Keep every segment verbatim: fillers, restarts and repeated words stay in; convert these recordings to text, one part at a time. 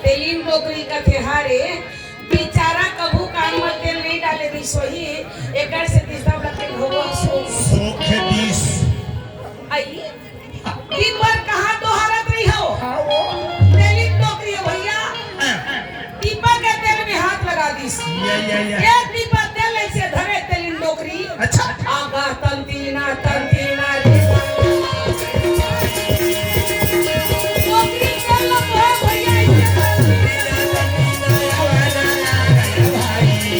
तेलिन डोकरी कथे, "हारे, बेचारा कभू कान म तेल नइ डाले रिहिस होही, एकर सेती सब ल तेल होवो सो।" सोखे दिस। आई, दिन भर कहाँ दोहारत रही हो? हाँ, वो। तेलिन डोकरी हो भैया। हाँ। दीपक के तेल में हाथ लगा दिस। या, या, या। एक दीपक तेल ऐसे धरे तेलिन डोकरी। अच्छा। आगा तंतीना, तंतीना रे। डोकरी तेल लगा भैया, ऐसे तंतीना, तंतीना रे भाई।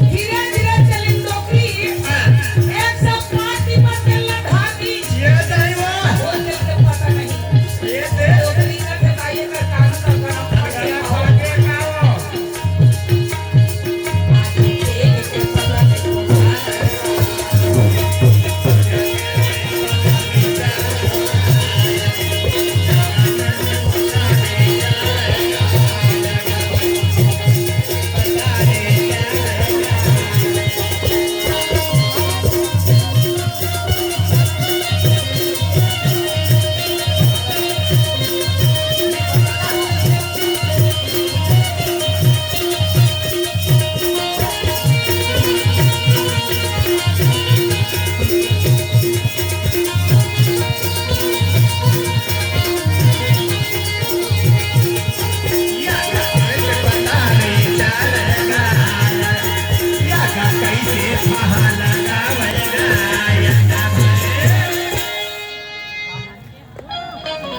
धीरे धीरे चली डोकरी, एक सौ पाँच की मत चलना धागी। ये नहीं वो। वो चल के पता नहीं। ये दे। डोकरी का तो काये का कान का गरम पड़ गया। आगे का वो।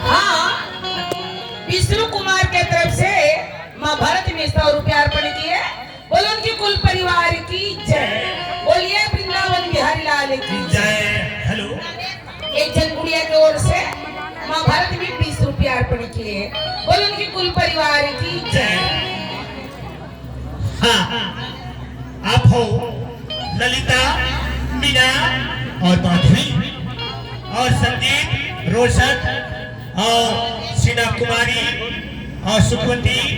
हाँ, विष्णु कुमार के तरफ से माँ भरत में सौ रुपया अर्पण किए। बोलो उनकी कुल परिवार की जय। बोलिए वृंदावन बिहारी लाल की जय। हेलो। एक जन गुड़िया की ओर से माँ भरत में बीस रुपया अर्पण किए। बोलो उनकी कुल परिवार की जय। हाँ, आप हो ललिता, मीना और माधुरी और संदीप, रोशन और सीना कुमारी और सुखवती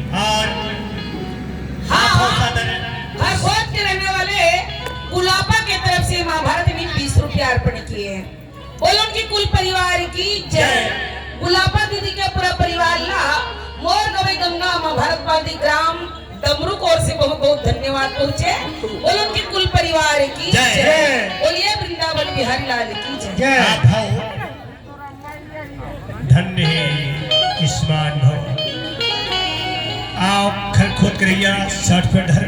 और हाँ, आप हो सादर। हर भोज के रहने वाले गुलाबा के तरफ से माँ भरत में बीस रुपया अर्पण किए हैं। बोलो उनकी कुल परिवार की जय। जय। गुलाबा दीदी के पूरा परिवार ला मोर गवे गंगा माँ भरत पांदी ग्राम डमरू कोर से बहुत बहुत धन्यवाद पहुँचे। बोलो उनकी कुल परिवार की जय। जय। बोलिए वृंदावन बिहारी लाल की जय। जय। आप हो धन्य है, आयुष्मान भव। आओ, खल खोद करैया, साठ पे धर।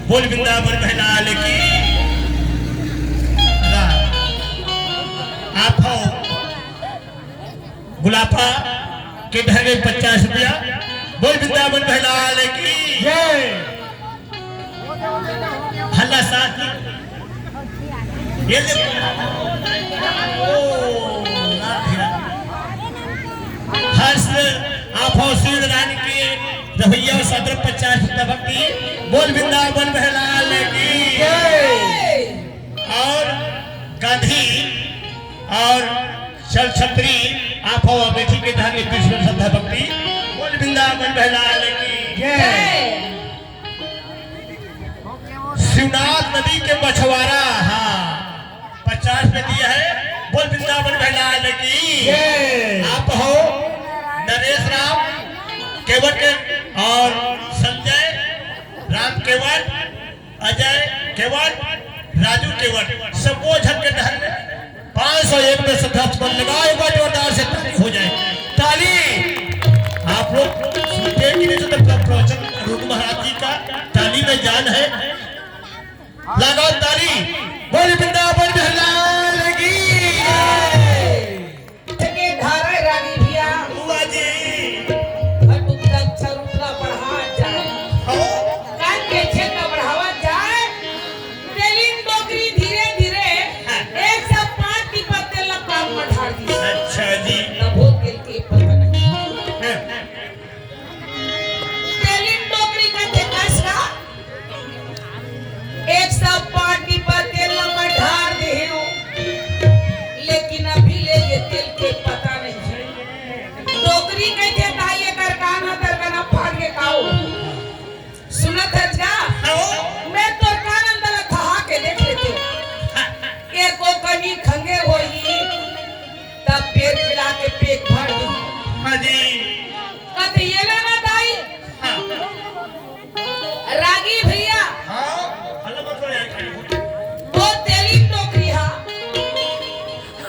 बोल वृंदावन बिहारी लाल की। आप हो गुलाबा के धरे पचास रुपया। बोल वृंदावन बिहारी लाल की। जय। हल्ला साथ। ये ले। ओ, राधे राधे। हर्ष, आप हो शिव नारायण के रवैया और सदर पचास रुपया भक्ति। बोल वृंदावन बिहारी लाल की। जय। और गांधी और चल छत्री, आप हो अमेठी के धागे कृष्ण श्रद्धा भक्ति। बोल वृंदावन बिहारी लाल की। जय। शिवनाथ नदी के मछुआरा, हाँ, पचास में दिया है। बोल वृंदावन बिहारी लाल की। जय। आप हो नरेश राम केवट और संजय राम केवट, अजय केवट, राजू केवट, सबो झन के धन पाँच सौ एक में श्रद्धा सुमन लगा, एक बार जोरदार से ताली हो जाए। ताली। आप लोग सुनते कि नहीं सुनते, प्र-, प्रवचन अरुण महाराज जी का ताली में जान है। लगाओ ताली। बोल वृंदावन बिहारी लाल की। जगे धारा रानी भिया। बुआ जी। घटुक दक्षर उठला बढ़ा जाए। हो। कान के छेद बढ़ावा जाए।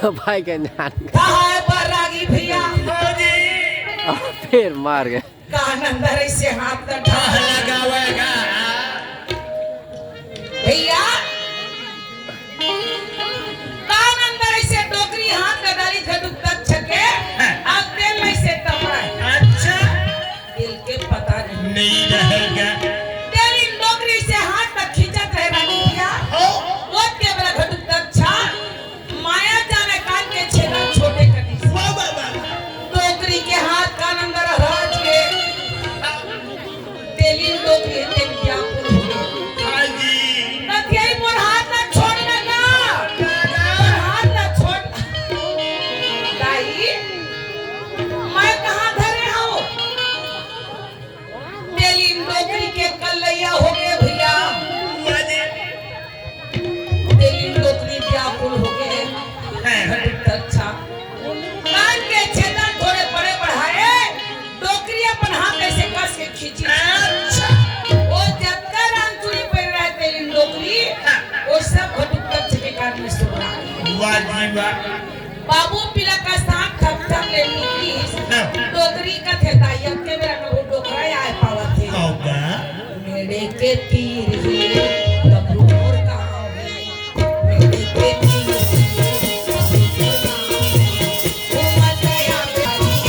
भाई के जान। कहाँ है बरागी भैया? अब फिर मार गए। कान अंदर ऐसे हाथ न ढाल लगावेगा। भैया, कान अंदर ऐसे डोकरी हाथ न डाली, घटुक तक छके, अब तेल में से तपड़ा है। अच्छा। दिल के पता नहीं। नहीं रहेगा। तेरी नौकरी से हाथ तक खींचत रहे रानी भैया। ओ। वो के बड़ा घटुक तक छा। माया जाने कान के छेदा छोटे कटी। वाह, वाह, वाह, वाह। डोकरी के हाथ कान अंदर हराज के। तेली डोकरी तेल व्याकुल हो गए। हाँ जी। तब यही मोर हाथ ना छोड़ ना। मोर हाथ ना छोड़। दाई, मैं कहाँ धरे हूँ? तेली डोकरी के कलैया हो गए भैया। वाह जी। तेली डोकरी व्याकुल हो गए। हैं। अच्छा। कान के छेदन थोड़े बड़े बढ़ाए, डोकरी अपन हाथ ऐसे कस के खींची। अच्छा। वो जतका रामचूड़ी पहन रहे तेली डोकरी, हाँ। वो सब घटुक तक के कान में सुना। वाह जी वाह। बाबू पीला का साथ थप थप ले निकली। हाँ। डोकरी का थे दाई, अब के मेरा कहूँ डोकरा आए पावत है। होगा। मेरे के तीर ही डबरू मोर गाँव है। मेरे के तीर ही डबरू मोर गाँव है। घूमत आया प्यारी।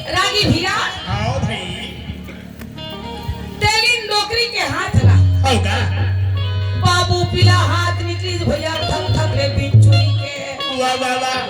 रागी भैया, आओ भाई। तेलिन डोकरी के हाथ ला। हो का? बाबू पीला हाथ निकली भैया, थक थक रे बिच्छू के। वाह, वाह, वाह।